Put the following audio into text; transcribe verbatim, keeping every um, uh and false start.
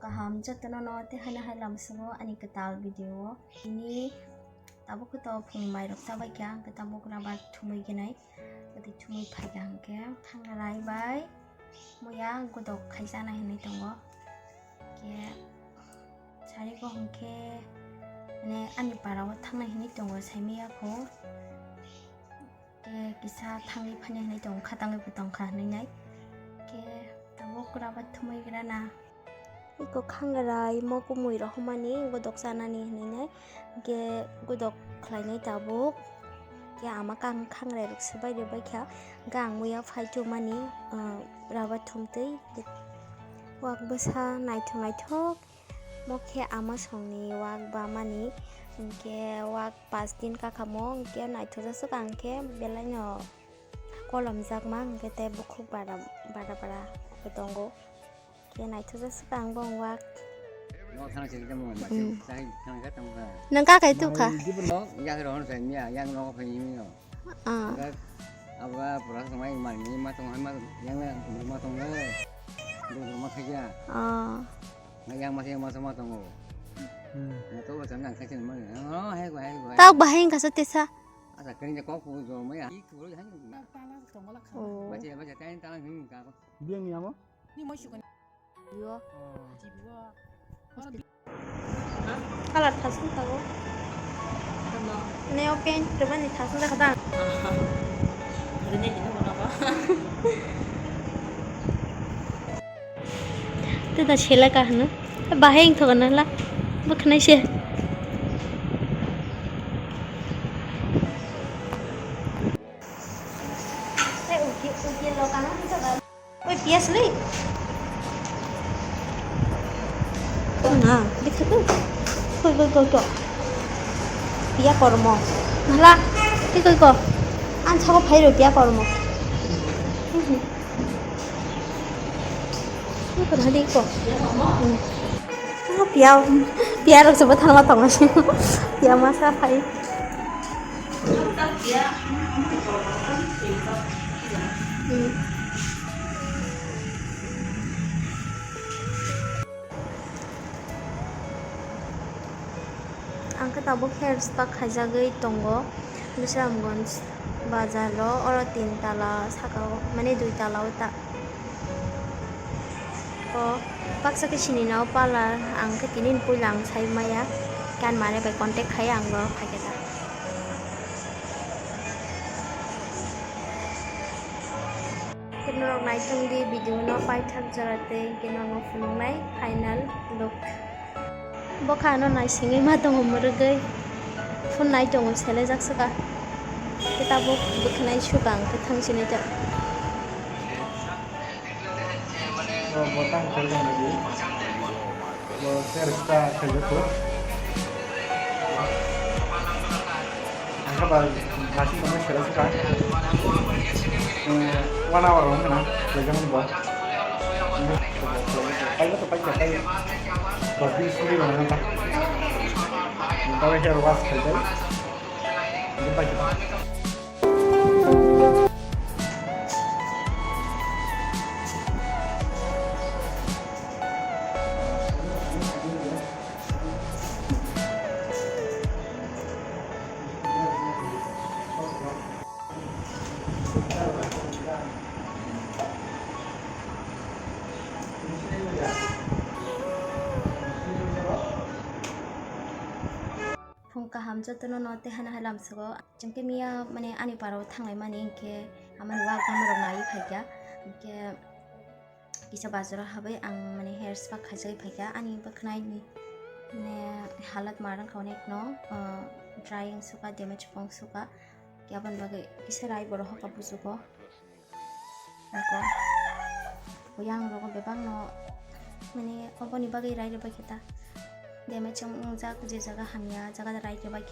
Kaham jotono no tei haino hai lamsongo ani kwtal video o. Tini tabuk khe to phung mairok chabai kha, hwnkhe tabuk rubber thumui gwnai. Tei thumui phaikha hwnkhe thangarai bai muya godok khai chanai hinwi tongo. Khe sari bo hwnkhe mane ani para o thangnai hinwi tongo, saimaya kho. Khe kisa thangwi phani hinwi tongo, kha tangwi bo tongkha hinwi nai. Khe tabuk rubber thumui grana. Iko khangarai mo kumui rohormani godok chanani hinwi nai. Khe godok khlainai tabuk. Khe ama kang khangarai rok swbai rwbai kha. Khe ang muya phai thumani, ah, rubber thumtwi. Wak bwsa naithok naithok. Mo khe ama songni wak bamani, hwnkhe wak pas din kakhamo, hwnkhe naithokjak swkang khe belaino kolomjakma, hwnkhe tei bukhuk bara bara bara khe tongo. Khe naithokjak swkang bong wak. Nogo thangna se tamo, Mm. Chai thangna tamo kha. Nwng kakai tukha? Dibo no, yak rohon sai miya, yak nogo phai miya. Ah. Abo pura samai mani ma tong, ma yang ma tong le. Duduk ma khaja. Ah. Yang ma yang ma sama tongo. Hmm. Na to ba chang khaja ma. Oh, hai go, hai go. Tau bahai wngkha sa tesa. Asa kani ja kok ku jo ma ya. Oh. Bacha, bacha, tai tala hing ka. Biang ni amo? Ni mo shukan. Yo. Color thasung tago. Ne o paint rwmani thasung da khadang. Rene hino bono ba. Te da sela ka hano. Bahai wngthogo na la. Bwkhanai se. Oi, pias le. Na, dikha tu. Koi, koi, koi, koi. Pia kormo. Nala, koi, koi, koi. An sabo phai ro pia kormo. Koi, koi, hadi ko. Hmm. Ah, pia, pia rok sabo tharma tongo. Pia masa phai. Ang khe tabuk hair spa khaijagwi tongo Bisramganj bazar o, oro tin tala saka o, mane dui tala o ta. O baksa khe sinina o parlour, ang khe tini puila ang sai maya, kan mare bai contact khai ang borok phaikhe ta. Khe norok naitong di video no paithak jora tei khe norok phunuknai final look. Bokha ano naisingwi ma tongo mwrwgwi. Phone nai tongo, selejak swkha. Khe tabuk bwkhanai swkang khe thang sinijak. O, bo tang khe tong nai di. Bo ser sta khe jotho. Ang khe ba thasi tongma sera swkha. Eh, one hour wng khna, khlaijak bo. Paikha to paikha, paikha. Dosbin suri rwna ta. Tawi hair wash khaijak. Paikha. Phung kaham jotono no tei hana hai lamsogo. Chwng khe miya mane ani para o thanglai mani hinkhe amani wak bama rok naiwi phaikha. Hinkhe kisa bazar o habai ang mane hair spa khaijagwi phaikha. Ani bwkhwnai ni mane halat ma rwngkha onek no, ah, dry wng sukha, damage wng sukha. Khe aboni bagwi kisa rai borok hoka bujugo. Nokho. Yang rogo bebak no mane oboni bagwi rai rwbai khe ta. Damage wng jak je jaga hamya jaga rai rwbai kha.